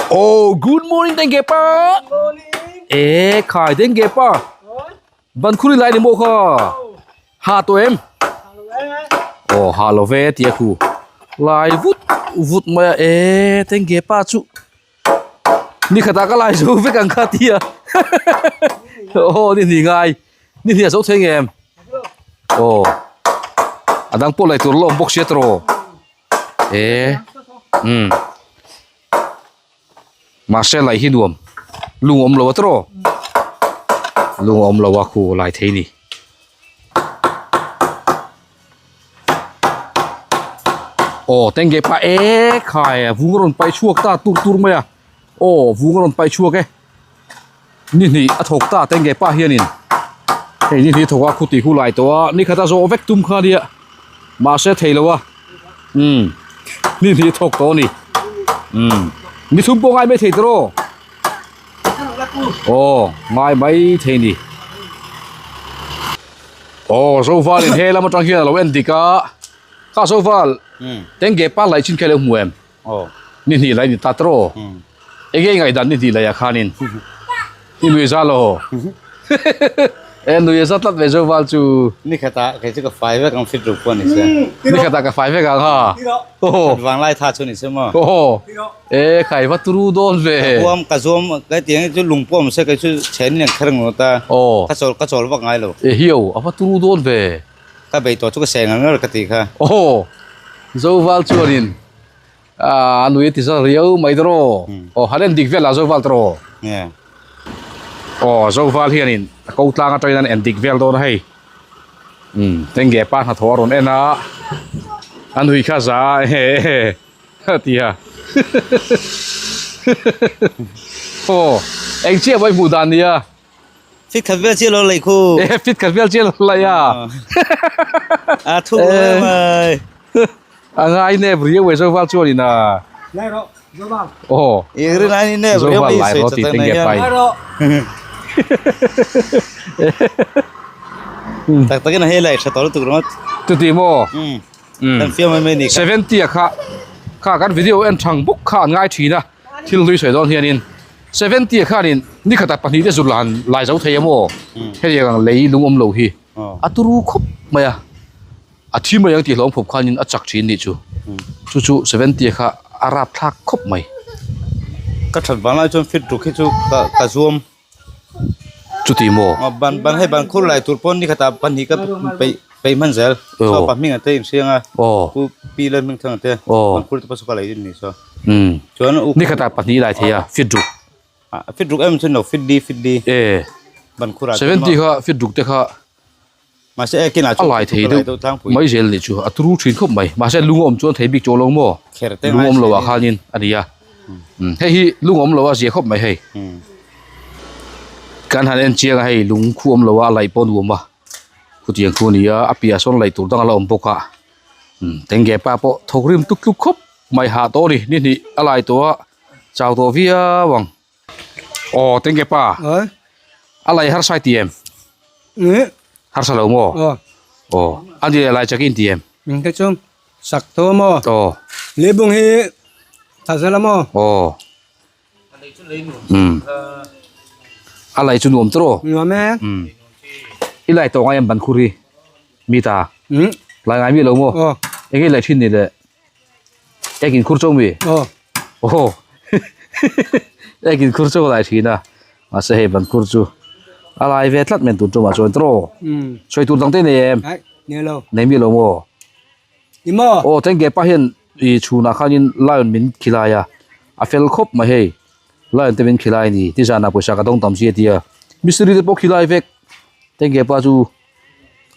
Oh, good morning tengge pa. E khai tengge pa. Ban khuri lai ni mo kha. Ha to em. Oh, ha lo ve tia khu. Lai vut vut mai a e tengge pa chu. Ni khata ka lai zo vek ang kha tia. Oh, ni ni ngai. Ni hnia zo thei ngem. Oh. Adang pawh lai tur lawm bawk sia tawh. E umm mahse lai hi nuam lung awm lo a tawh lung awm lo a khu lai thei ni. Aw tengge pa e khai a vung a rawn paih chhuak ta tur tur mai a aw vung a rawn paih chhuak e ni hnih a thawk ta tengge pa hianin hei ni hnih a thawk a khuti khu lai tawh a ni khat a zawh vek tum kha nia mahse thei lo a umm ni hnih a thawk tawh a ni umm ni thum pawh ngai mai thei tawh aw ngai mai thei ni aw zoval in he lam atang hian a lo en dik a kha zoval tengge pa laih chin kha i lo hmu em. Aw ni hnih lai ni ta tawh enge i ngaihdan ni hnih laiah khanin i nui za lo e nui a za tlat ve zo val chu ni khatah kei chu ka fai vek ang fit ruk pawh ni se ni khatah ka fai vek ang ha that vang lai tha chu ni se maw e khai va turu dawn ve huam ka zuam kai tiang chu lung pawh awm se kei chu chhen in ang kher ngawt a ka chawl ka chawl vak ngai lo e hiau a va turu dawn ve ka bei tawh chu ka seng ang ngar ka tih kha aw zoval chuanin a nui a ti zal riau mai tawh aw han en dik vel ah zoval tawh aw zoval hianin a ko tlang atangin an en dik vel dawn a hei umm tengge pa hnathawh a rawn en a a nui kha za he he a ti a aw eng chiah mai hmuh dan nia. Fit khat vel chiah lo lei khu. E fit khat vel chiah lo lei a. A thuk lo em ai. A ngai nep riau e Zoval chuan in a. Lai rawh Zoval. Aw. I rin ai ni nep riau Zoval lai rawh ti teng ge pai. Lai rawh. Tak takin a hei lai tha tawh lutuk ringawt. Chuti maw? Um. Kan fiam mai mai ni kha. 70 a kha kha kan video en thang bawk kha an ngai thin a. Thil hlui sawi dawn hianin 70 ah khanin ni khatah pahnih te zut han lai zo thei a maw hetiang ang lei lung awm lo hi a turu khawp mai a a thi mai ang tih hlawm khawp khanin a chak thin nih chu chu chu 70 ah kha a rap thlak khawp mai. Ka that vang lai chuan fit ruk hi chu ka ka zuam. Chuti maw? Ban ban hei ban khur lai tur pawn ni khatah pahnih ka peih peih hman zel. Saw pa hming ate inhriang a. Pu pi lal hming thang ate. Ban khur te pawh saw ka lei ni saw. Chuan u ni khatah pahnih lai thei a fit ruk. Fit ruk em chuan lo fit li fit li. E. Ban khur ah. 70 kha fit ruk te kha. Mahse e kinah chuan a lai thei deuh mai zel ni chu a turu thin khawp mai. Mahse lung awm chuan thei bik chu lo maw. Lung awm lo ah khanin a ni a. Hei hi lung awm lo a zia khawp mai hei. Kan han en chiang a hei lung khu awm lo a a laih pawh nuam a. Khutiang khu a ni a a piah sawn laih tur dang a la awm bawk a. Tengge pa pawh thawk rim tuk tuk khawp mai hah tawh a ni. Ni hnih a lai tawh a chau tawh viau ang. Aw tengge pa a lai harsa i ti em harsa lo maw aw a ni a lai chak in ti em cái chung sak tho maw aw lebung hi tha zela maw aw um a lai chu nuam tawh nuam e um i lai tawh ngai em ban khur hi mi ta lai ngai mi lo maw eng nge lai thin ni le ek in khur chauh mi aw aw ek in khur chauh lai thin a mahse hei ban khur chu a lai ve tlat men tur tumah chuan tawh sawi tur dang te nei em nei lo nei mi lo maw i maw aw tengge pa hian i chhunah khanin lion min khilai a a fel khawp mai hei lion te min khilai a ni tizanah pawisa ka dawng tam si a tia mistiri te pawh khilai vek tengge pa chu.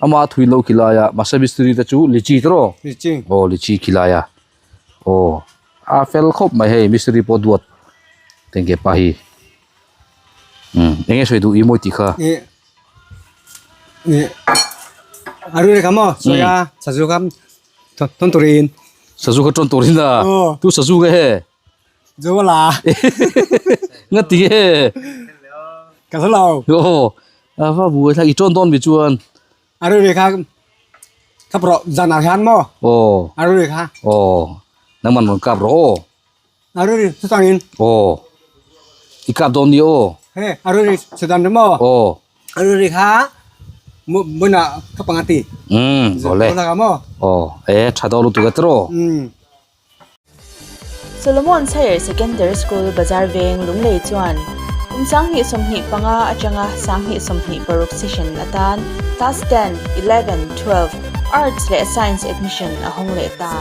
Ama thui lo khilai a mahse mistiri te chu lichi te rawh lichi aw lichi khilai a aw a fel khawp mai hei mistiri pawh duat tengge pa hi umm eng nge sawi duh i mawi tih kha ih ih a rui kha maw sawi a sazu kha tawn turin sazu kha tawn turin a tu sazu nge he Zola nga ti nge ka hre lo aw a va buai thlak i tawn dawn mi chuan a rui kha kap rawh zan ah hian maw aw a rui kha aw nangman rawn kap rawh aw. Aruri chutangin. Aw. I kap dawn ni aw. He aruri chutan maw. Aw. Aruri kha muna kha pangati. Um awle. Maw. Aw e tha dawn lutuk e tiraw. Um. Solomon's Higher Secondary School Bazar Veng Lunglei chuan kum 2025 atanga 2026 session atan Class 10, 11, 12 Arts leh Science admission a hawng leh ta.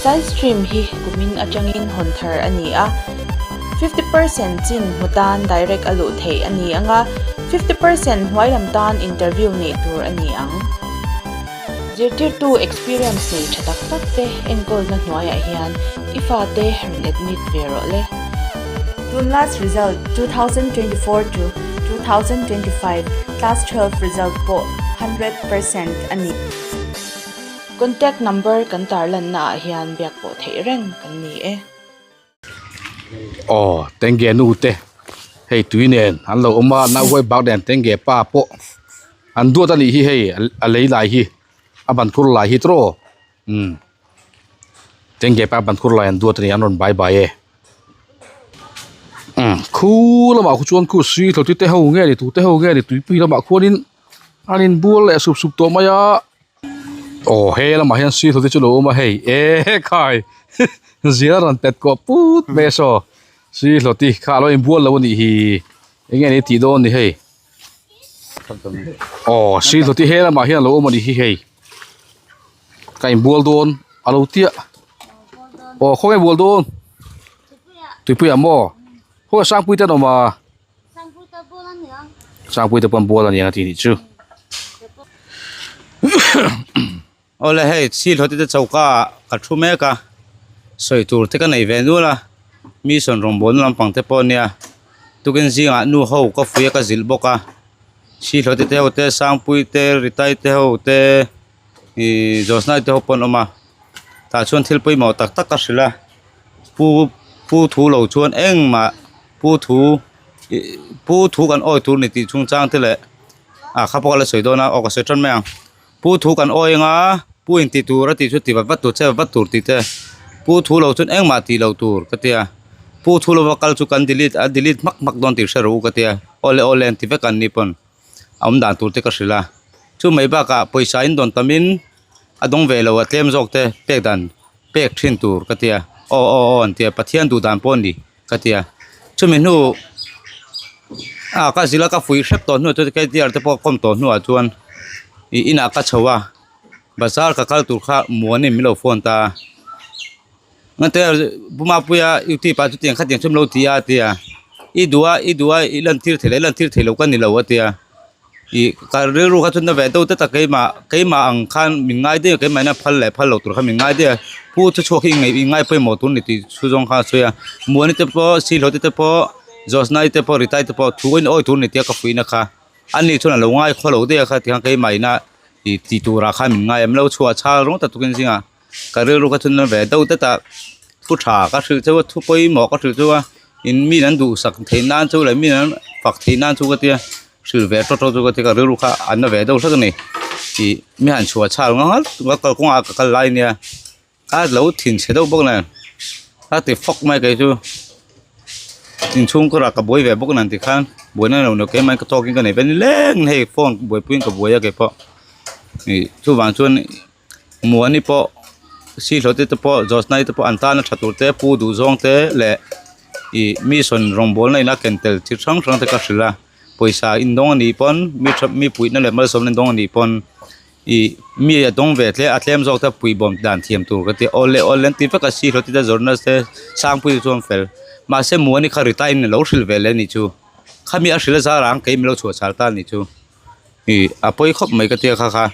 Science stream hi kumin atangin hawn thar a ni a, 50% chin hmu tan direct a luh theih a ni ang a, 50% hnuai lam tan interview neih tur a ni ang. Zirtirtu experience nei tha tak tak te enkawlna hnuaiah hian i fate rawn admit ve rawh le. Tun last result 2024 to 2025 class 12 result pawh 100% a ni. Contact number kan tarlanna ah hian biak pawh theih reng kan ni e. Aw tenge nu te hei tui nen an lo awm a nauhuai bak nen tenge pa pawh an duat a nih hi hei a lei lai hi a ban khur lai hi tawh umm tenge pa ban khur lai an duat a ni an rawn bai bai e umm khu lamah khu chuan khu sui thlawti te ho nge ni tute ho nge ni tuipui lamah khuanin an inbual leh sup sup tawh mai a. Aw he lamah hian sih hlawh te chu lo awm a hei e khai zia rawn pet kuah put mai a saw sih hlawh te kha alo inbual lo a nih hi eng nge ni tih dawn ni hei aw sih hlawh te he lamah hian alo awm a nih hi hei ka inbual dawn a lo tia aw khawnge bual dawn tuipuiah maw khawnge sangpui te an awm a. Sangpui te pawn bual a niang a tih nih chu. Awle hei chhilhlawh te choka ah ka thu mek a sawi tur te ka nei ve nual a mi sawn rawngbawlna lampang te pawh a nia tukin zingah nu ho ka fui a ka zilh bawk a chhilhlawh te ho te sangpui te ritai te ho te ihh zawsnai te ho pawh an awm a tah chuan thil pawimawh tak tak ka hrilh a pu pu thu lo chuan engmah pu thu ih pu thu kan awi tur ni tih chungchang te leh ah kha pawh ka la sawi dawn a aw ka sawi tan mai ang pu thu kan awi anga pu in ti tur a tih chu ti vat vat tur che vat vat tur tih te pu thu lo chuan engmah tih loh tur ka tia pu thu lova kal chu kan delete a delete hmak hmak dawn tih hre rawh u ka tia awle awle an ti vek an ni pawn a awm dan tur te ka hrilh a chu mai bakah pawisa in dawn tamin a dawng ve lo a tlem zawk te pek dan pek thin tur ka tia aw aw aw an tia Pathian duh dan pawh a ni ka tia chumi hnu ah ka zila ka fuih hrep tawh hnu ah chuan K T R te pawh kawm tawh hnuah chuan ih inah ka chho a bazar ka kal tur kha muanin min lo phone ta a ngate Pu Mapuia youtube ah chutiang khatiang chu an lo ti a a tia i duh a i duh a i lantir theih loh i lantir theih loh ka ni lo a tia. Ih ka rilru kha chuan na ve deuh tlat a keimah keimah ang khan min ngai daih a keimah ina phal leh phal loh tur kha min ngai daih a pu chu chhuak hi i ngai pawimawh tur a ni tih chu zawng kha a sawi a muani te pawh sihlawh te pawh zawsnai te pawh ritai te pawh thu in awi tur a ni tia ka fuihna kha ani chuan a lo ngai khaw lo daih a kha tikhan keimah ina ih tih turah khan min ngai a min lo chhuah chhal rawng tak tukin zingah ka rilru kha chuan na ve deuh tlat a thu tha ka hrilh cheu a thu pawimawh ka hrilh cheu a in mi an duhsak theih nan chu leh mi an fak theih nan chu ka tia. Hrilh ve tawt tawt chu ka ti ka rilru kha an na ve deuh hlek a ni ih mi han chhuah chhal ngang ngal ka kalkawngah ka kal lai ania a lo thinchhe deuh bawk nen a ti fawk mai kei chu inchhung kawrah ka buai ve bawk nen tikhan buaina lo lo keimah in ka tawkin ka nei ve nileng hei phone buaipuiin ka buai a keipawh ih chuvang chuan Muani pawh Sihlawti te pawh Josnai te pawh an tana tha tur te pu duh zawng te leh ih mi sawn rawngbawlna in a ken tel chi hrang hrang te ka hrilh a pawisa in dawng a nih pawn mi tha mi puihna leh malsawmna in dawng a nih pawn ih mi a dawng ve hle a tlem zawk te puih bawm dan thiam tur ka ti awle awle an ti vek a Sihlawti te zawrhna te Sangpuii te chuan fel mahse Muani kha retire in a lo hrilh ve leh a nih chu khami a hrilh a zar ang kei min lo chhuah chhal ta a nih chu. Ih a pawi khawp mai ka tia kha kha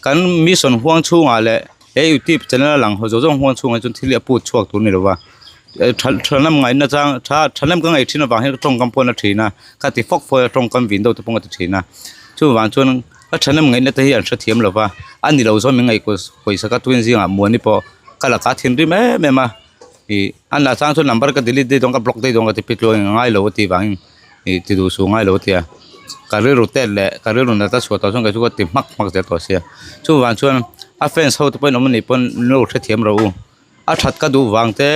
kan mission huang chhungah leh he youtube channel a lang ho zawng zawng huang chhungah chuan thil hi a put chhuak tur a ni lo va tha thahnem ngaihna chang tha thahnem ka ngaih thin avang hian ka tawngkam pawh a na thin a ka ti fawk fawk a tawngkam vin deuh te pawh ka ti thin a chuvang chuan ka thahnem ngaihna te hi an hrethiam lo va a ni lo zawng min ngaihkuah pawisa ka tuin zingah muani pawh ka lakah a thinrim em em a ih a nah chang chuan number ka delete daih dawn ka block daih dawn ka ti pitluang in a ngai lo a tih vangin. Ih ti duh suh ngai lo tia ka rilru tet leh ka rilru nat a chhuah tawh chuan kei chu ka ti hmak hmak zel tawh sia chuvang chuan a fans ho te pawhin awm anih pawn min lo hrethiam rawh u a that ka duh vang te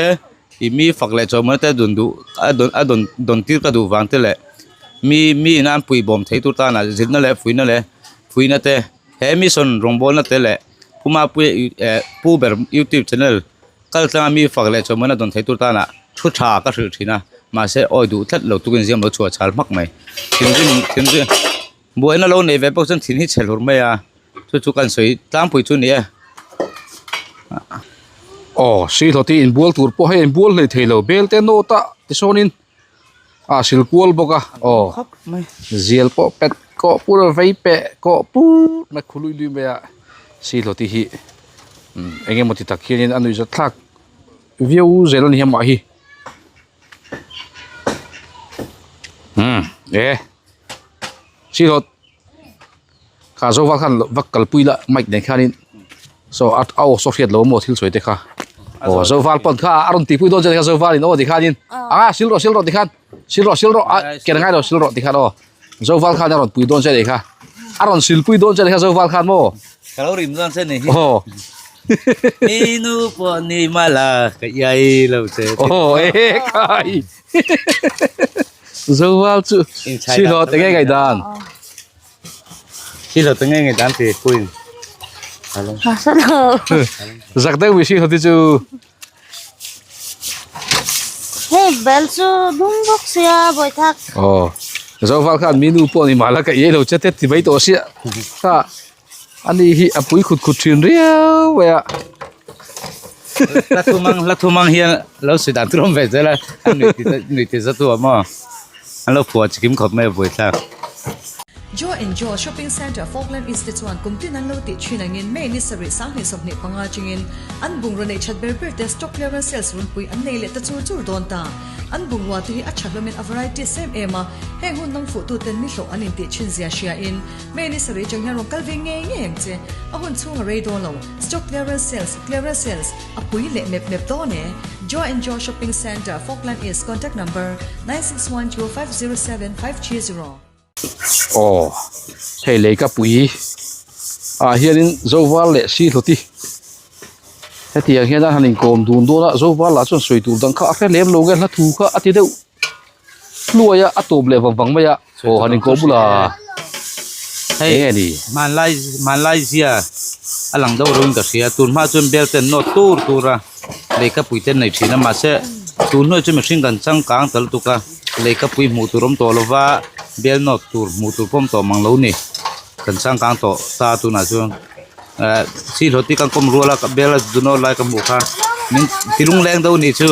Ih mi fak leh chawhmawna te dun duh a dawn a dawn dawn tir ka duh vang te leh mi mi ina an puihbawm theih tur tana zirna leh fuihna leh fuihna te he mission rawngbawlna te leh Pu Mapuia eh Pu ber youtube channel kal tlanga mi fak leh chawhmawna dawn theih tur tana thu tha ka hrilh thin a mahse awi duh tlat lo tukin ziam lo chhuah chhal hmak mai thinrim thinrim buaina lo nei ve pawh chuan thin hi chhe hlur mai a. Chu chu kan sawi tlangpui chu ni e. Aw Srihlawti inbual tur pawh hei inbual hlei thei lo bel te nawt a tisawnin a sil kual bawk a aw zial pawh pet kawh pur a vei peh kawh pur mai khu lui lui mai a Srihlawti hi eng emaw ti tak hianin a nuihzat thlak viau zel a ni amah hi umm e Srihlawt. Kha zo val khan vak kalpui la mic nen khanin so a aw saw hriat lo maw thil sawi te kha aw zo val pawn kha a rawn tihpui dawn che kha zo valin aw tikhanin a sil rawh sil rawh tikhan sil rawh sil rawh a ken ngai lo sil rawh tikhan aw zo val khan a rawn pui dawn che kha a rawn silpui dawn che kha zo val khan maw ka lo rim dawn che ni hi aw ni nu pawh ni mala ka iai lo che aw e khai zo val chu sil rawh te nge ngai dan Silo te nge nge dan ti puin. Zak deuh mi silo ti chu. Hei bel chu dum bawk sia bawi thak. Aw. Zo val khan minu pawh ni mala ka iai lo che te ti mai tawh sia. Kha ani hi a pui khut khut thin riau mai a. La thumang la thumang hian lo sui dan tur awm ve zel a. An nui ti nui ti za tu a maw. An lo phuah chikim khawp mai a buaithlak. Joe and Joe Shopping Centre Falkland East te chuan kum tin an lo tih thin angin May ni sarih 2025 chingin an bungraw neih that ber ber te stock clearance sales runpui an nei leh ta chur chur dawn ta. An bungrua te hi a tha hlawmin a varieties em em a, heng hun dang fuh tuten ni hlawh an intih thin zia hria in May ni sarih atang hian rawn kal ve ngei ngei ang che. A hun chhung a rei dawn lo. Stock clearance sales, clearance sales, A pui leh mep mep dawn e. Joe and Joe Shopping Centre, Falkland East, Contact number, 9612507530. Aw, hei lei ka pui ah hianin Zoval leh Sihluti hetiang hian a han inkawm dun dawn a, Zoval lah chuan sawi tur dang kha a hre lem lo nge hla thu kha a ti deuh hluai a, a tawp leh vang vang mai a, aw han inkawm bula Hei eng nge ni? hmanlai hmanlai zia a lang deuh reuhin ka hria tun hma chuan bel ten nawt tur tur a leikapui te an nei thin a mahse tun hnuai chu mihring kan changkang ta lutuk a leikapui hmuh tur awm tawh lova bel nawt tur hmuh tur pawh awm tawh mang lo ni kan changkang tawh ta tunah chuan eh sihloh te kan kawm rual a bel a zu nawt lai ka hmuh kha min ti lungleng deuh a nih chu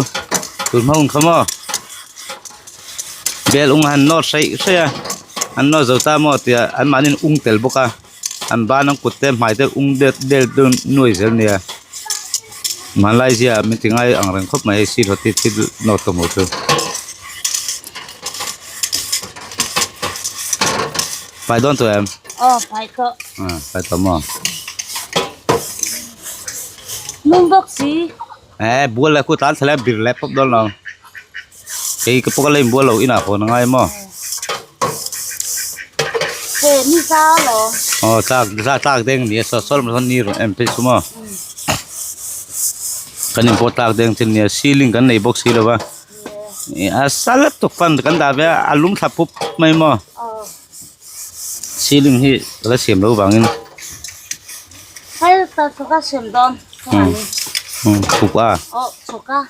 tun hma hun kha maw. Bel ung a han nawr hreih hreih a an nawr zo ta maw tih ah anmahni an ung tel bawk a an ban an kut te hmai te ung det vel deuh nuai zel a nia hmanlai zia min ti ngai ang reng khawp mai hei sihloh te thil nawr ka hmuh chu. Pai dawn tawh em? Aw pai tawh. Pai tawh maw? Nung bawk si. Eh bual leh khu tlan thla leh bir leh pawp dawn lo. Kei ka pawh ka la inbual lo inah hawn a ngai maw? He ni sa lo. Aw tlak tlak tlak deng ni a saw saw lam sawn ni rawn em phei chu maw? Kan in pawh tlak deng chu nia ceiling kan nei bawk si lo va. A sa lutuk fan kan dah ve a a lum thla pup mai maw? Ceiling hi ka la siam lo vangin. Hei ta chhawk a siam dawn. Chhuk a. Aw chhawk a.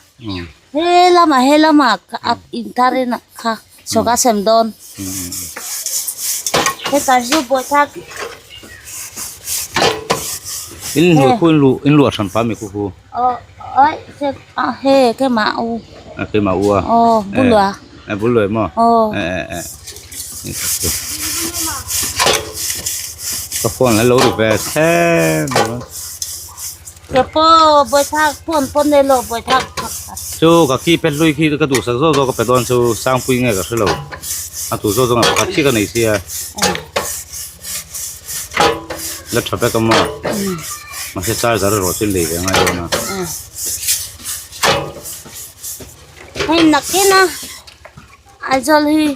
He lama he lama a inthar in kha chhawk a siam dawn. He ta chu buai thak. In hnuai khu in luh in luah hran pa mi khu khu. Aw oi se a he keimah u. A keimah u a. Aw bul a. A bul luai maw? Aw. E e e. Ka phone a lo ri ve thleng mai. Ke pawh buai thak phone pawh nei lo buai thak thak thak. Chu ka ki pet hlui khi ka duhsak zawk zawk ka pe dawn chu Sangpui nge ka hre lo. A tu zawk zawk ah pakhat chiah ka nei sia. La tha vek a maw? Mahse charger erawh chu lei ve ngai dawn a. Hei nakin a Aizawl hi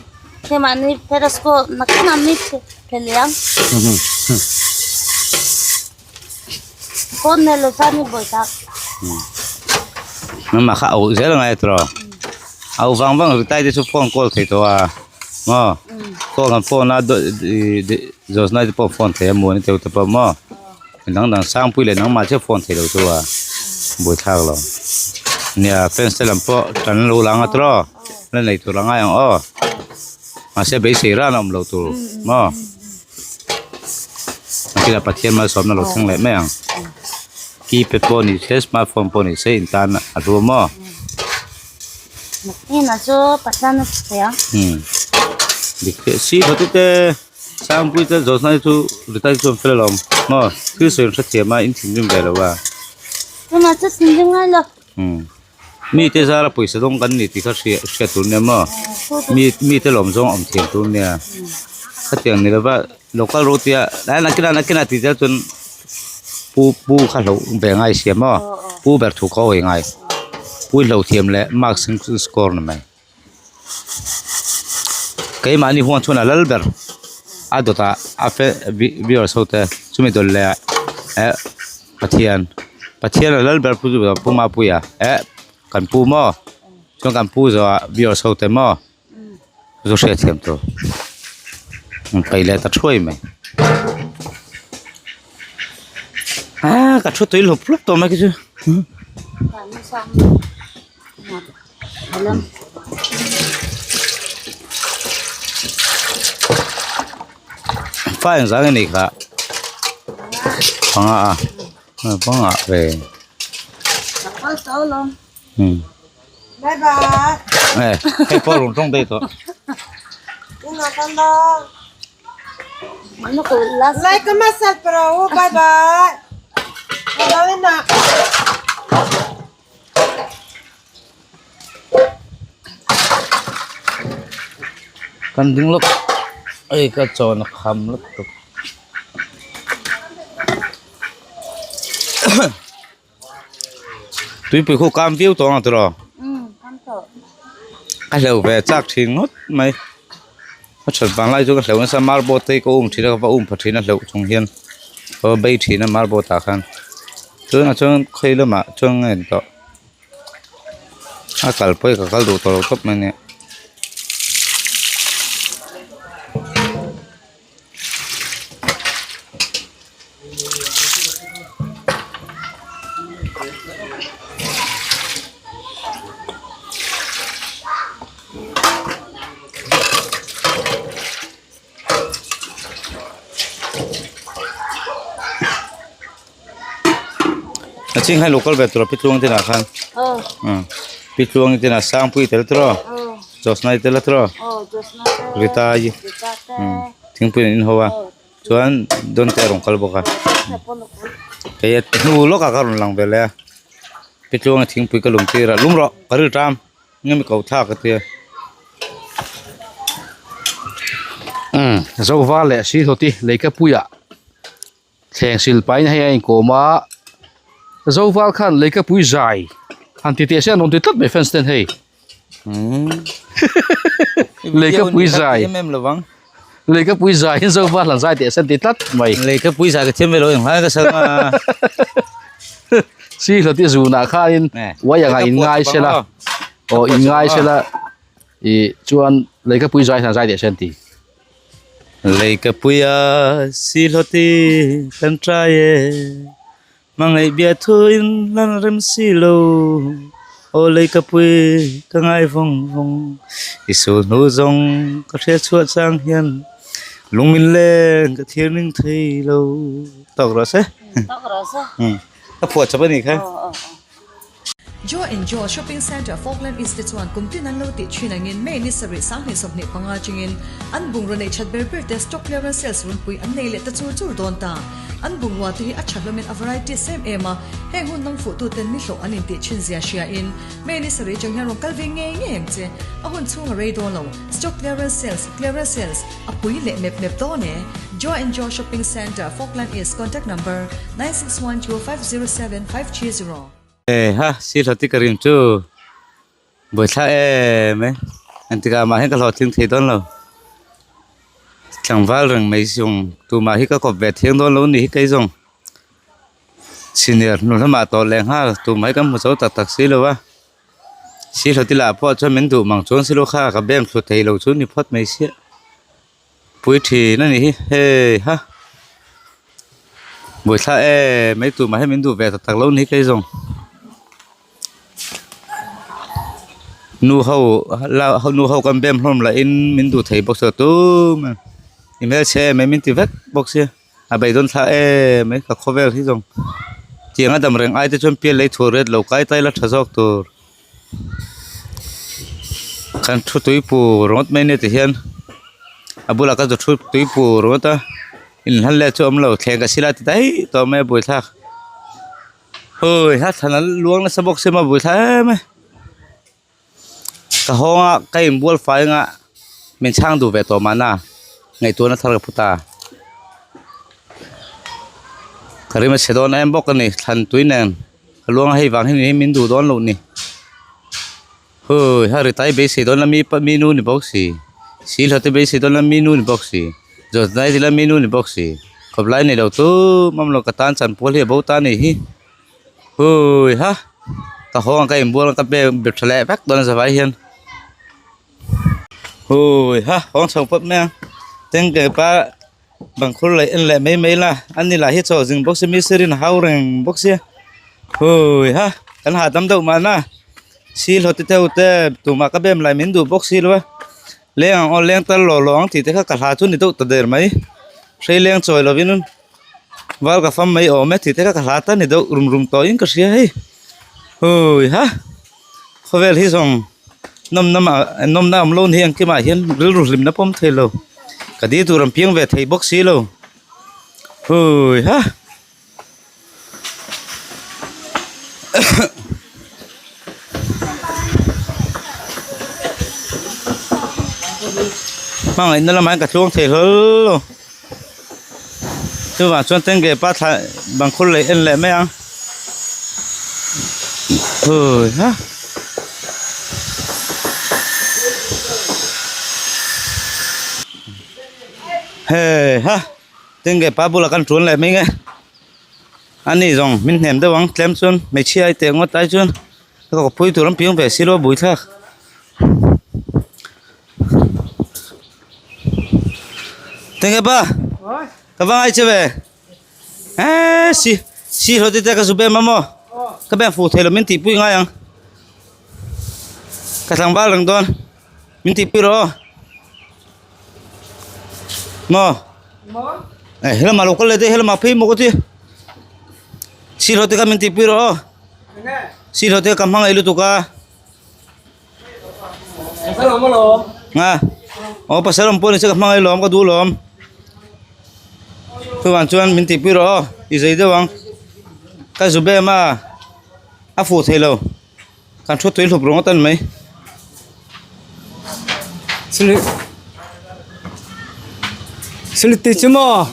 hei mahni Ferasco nakin a mi pheliang. Phone nei lo chuan hi buai tak. Nangmah kha auh zel angai tawh auh vang vang ritai te chu phone call thei tawh a maw phone kan phone a Josna te pawh phone thei a muan te te pawh maw dang dang Sangpui leh nangmah chiah phone thei lo chu a buaithlak lo nia fans te lam pawh tan lo la anga tawh la nei tur angai ang aw mahse beisei ran a awm lo tur maw. Kila Pathian malsawmna lo thleng leh mai ang. Keypad pawh ni se smartphone pawh ni se in tan a hlu maw? Ina chu Pathian a thei ang. Hmm. Dik te si khawti te Sangpui te Josna te chu Rita te chu an fel alawm maw? Thil sawi an hrethiam a in thinrim ve lo a. Ina chu thinrim ngai lo. Hmm. Mi te zara pawisa dawng kan ni tih kha hria hriat tur nia maw mi mi te lawm zawng awm thiam tur nia khatiang ni lova local road tia lai nakinah nakinah tih zel chuan pu pu kha hloh ve ngai sia maw pu ber thu kha awi ngai pu i hloh thiam leh marks an score ni mai keimahni huan chuan a lal ber a dawtah a fe viewers ho te chumi dawlh leh ah eh. Pathian Pathian a lal ber pu chu pu Mapuia eh kan pu maw chuan kan pu zawhah viewers ho te maw zu hriatthiam tur an peih leh ta thuai mai ah ka thu tui hlup hlup tawh mai khi chu. Fa engzah nge ni kha panga a panga ve um eh hei pawh rawn tawng daih tawh. Kan ding lawk ei ka chawn a kham lutuk tuipui khu kam viau tawh ang tiraw a hleuh ve chak thin ngawt mai a that vang lai chu ka hleuh nasa marble te hi ka um thin a ka va um pha thin a hleuh chung hian ka va bei thin a marble tah khan. Tunah chuan khawi lamah chuan nge ni tawh a kal pawh hi ka kal duh tawh lo khawp mai a nia. A ching hai local ve tur a pitluang te lah khan pitluang te lah sangpui tel tawh chawsnai tel a tawh rita hi thingpui an in ho a chuan dawn te a rawn kal bawk a kei a hnu lawkah ka rawn lang ve leh a pitluang a thingpui ka lum tir a lum rawh ka ril ṭam. Engemaw ko thlak a tia. Umm Zova leh Sihawti Leikapuiah thleng sil pahin hei a inkawm a, Zoval khan Leikapui zai han ti teh se an rawn ti tlat mai fans ten hei. Umm Leikapui zai Leikapui zai in Zoval han zai teh se an ti tlat mai. Leikapui zai ka thiam ve lo enghlai ka sal a. Sihawti zunah khanin uai anga inngai sela aw inngai sela ih chuan Leikapui zai hian zai teh se an ti. Leikapuia Sihawti kan trai e hmangaih bia thuin lan rem si lo aw Leikapui ka ngai vawng vawng i sul hnu zawng ka hriat chhuah chang hian lung min leng ka thlir ning thei lo tawk rawh se. Ka phuah chawp a nih kha. Joe and Joe Shopping Centre Falkland East te chuan kum tin an lo tih thin angin May ni sarih 2025 chungin an bungraw neih that ber ber te stock clearance sales runpui an nei leh ta chur chur dawn ta. An bungrua te hi a tha hlawmin a varieties em em a, heng hun nang fuh tuten ni hlawh an intih thin zia hria in May ni sarih chang hian rawn kal ve ngei ngei ang che. A hun chhung a rei dawn lo. Stock clearance sales, clearance sales, A pui leh mep mep dawn e. Joe and Joe Shopping Centre, Falkland East, Contact number, 9612507530. E ha, si hlawti ka rim chu buaithla em e. Engtikah mah hian ka hlawhtling thei dawn lo. Tlangval reng mai zawng tumah hi ka kawp ve thiang dawn lo ni hi kei zawng. Senior hnu lamah tawh leh nghal tumah hi kan hmu zo tak tak si lo a. Si hlawtila pawh chuan min duh mang chuang silo kha ka bem thlu thei lo chu ni phawt mai sia. Pui thin a ni hi hei ha. Buaithla e mai tur mah hi min duh ve tak tak lo ni kei zawng. Nu ho la nu ho kan bem hlawm lah in min duh thei bawk sia tum a i hmelchhe em mai min ti vek bawk sia a beidawn thla em mai ka khawvel hi zawng tiang a dam reng ai te chuan pial lei thuah riat lo kai tai la tha zawk tur. Kan thu tui pur ringawt mai ania ti hian a bulah ka zu thu tui pur ringawt a inhlan let chu a awm lo thleng ka sila ti daih tawh mai a buaithlak hawi ha thlan an luang nasa bawk sia maw a buaithlak em a ka hawng a ka inbual fai anga min chhang duh ve tawh mahna ngaihtuahna thar ka pu ta ka rim a chhe dawn em bawk a ni thlan tui nen. Ka luang a hei vang hi ni min duh dawn loh ni hui ha ri tai beisei dawn la mi pa mi nu ni bawk si si hlawh te beisei dawn la mi nu ni bawk si zawt nai zila mi nu ni bawk si khawp lai nei lo chu mam lo ka tan chan pawl hi a bo ta a nih hi hui ha ka haw ang ka inbual ang ka bag bep tha leh vek dawn a zavai hian hui ha hawng chho pawp mai ang tengke pa. Bangkhur leh en leh mai mai la a ni lah hi chaw zing bawk sia mi sirin a hau reng bawk sia hui ha kan hahdam deuh mahna si hlawh te deuh te tumah ka bem lai min duh bawk si lo a leng ang aw leng tal lawh lawh ang tih te kha ka hla chu ni deuh ta der mai hrei leng chawi lovin val ka fam mai awm e tih te kha ka hla ta ni deuh rum rum tawhin ka hria hei hui ha khawvel hi zawng. Nawmna mah nawmna awm lo ni ang kimah hian rilru hlimna pawm thei lo ka dil tur an piang ve thei bawk si lo hui ha hmangaihna lamah hian ka tluang thei hlawl lo chuvang chuan tengge pa thla bangkhur leh en leh mai ang hui ha. Hei ha tengge pa bulah kan ṭuan leh mai nge a ni zawng min hnem deuh ang tlem chuan hmeichhia ai teh ngawt ai chuan ka kawppui tur an piang ve silo a buaithlak. Tenge pa ka va ngai che ve eh si si hlawh te te ka zu bem a maw ka bem fuh thei lo min tihpui ngai ang ka tlangval reng dawn min tihpui rawh aw maw eh helamah lo kal leh te helamah phei maw ka ti si hlawh te kha min tihpui rawh aw si hlawh te ka hmangaih lutuk a. Nga aw pasal awm pawh ni se ka hmangaih lawm ka duh lawm chuvang chuan min tihpui rawh aw i zei deuh ang ka zu bem a a fuh thei lo kan thu tui hlup ringawt a ni mai. Siliti chu maw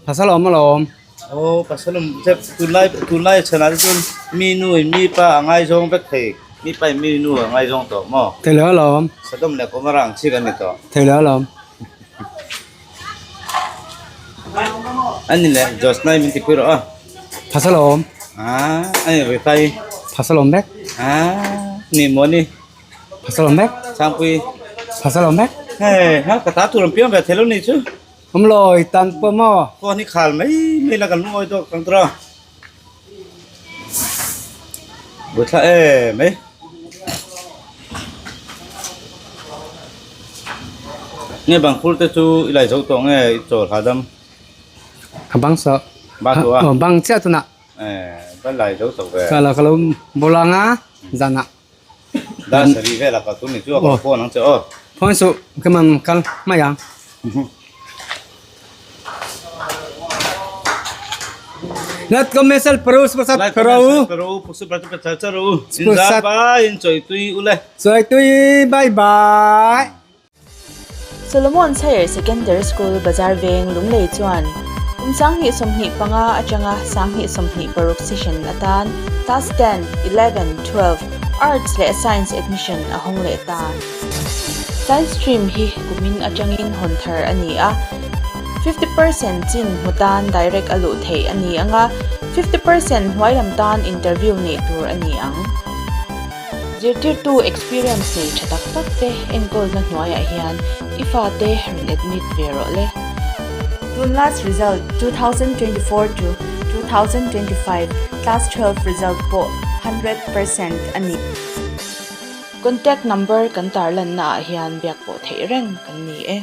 pasal awm alawm. Aw pasal awm te tunlai tunlai chhanah te chuan mi nu in mi pa a ngaizawng vek thei mi pa in mi nu a ngaizawng tawh maw? Thei lo alawm. Sodom leh Gomorrah ang chik an ni tawh. Thei lo alawm. A ni leh Josnai min tipui rawh a. Pasal awm. Ah a ni Rifai. Pasal awm vek. Ah ni maw ni. Pasal awm vek. Sangpui. Pasal awm vek. Hei ha ka ta tur an piang ve thei lo ni chu. Awm lawi tan pawh maw? Phone hi khal mai mai la kan lungawi tawk ang tura. Buaithla em mai. Nge bangkhur te chu i lai zo tawh nge i chawl hahdam? Ka bang sawh. Bang tawh a? Aw bang chiah tunah. Eh, ban lai zo tawh ve. Ka lo ka lo bola anga zanah. Dar sarih velah ka tum ni chu a ka phone ang che aw. Phone suh ka man kal mai ang. Let commercial peru prasad peru. Peru pusu prasad prasad charu. Inza ba in choi tui ule. Choi tui bye bye. Solomon's Higher Secondary School Bazar Veng Lunglei chuan kum 2025 atanga 2026 session atan Class 10, 11, 12, Arts leh Science admission a hawng leh ta. Science stream hi kumin atangin hawn thar a ni a, 50% chin hmu tan direct a luh theih a ni ang a, 50% hnuai lam tan interview neih tur a ni ang. Zirtirtu experience nei tha tak tak te enkawlna hnuaiah hian i fate rawn admit ve rawh le. Tun last result 2024 to 2025 class 12 result pawh 100% a ni. Contact number kan tarlanna ah hian biak pawh theih reng kan ni e.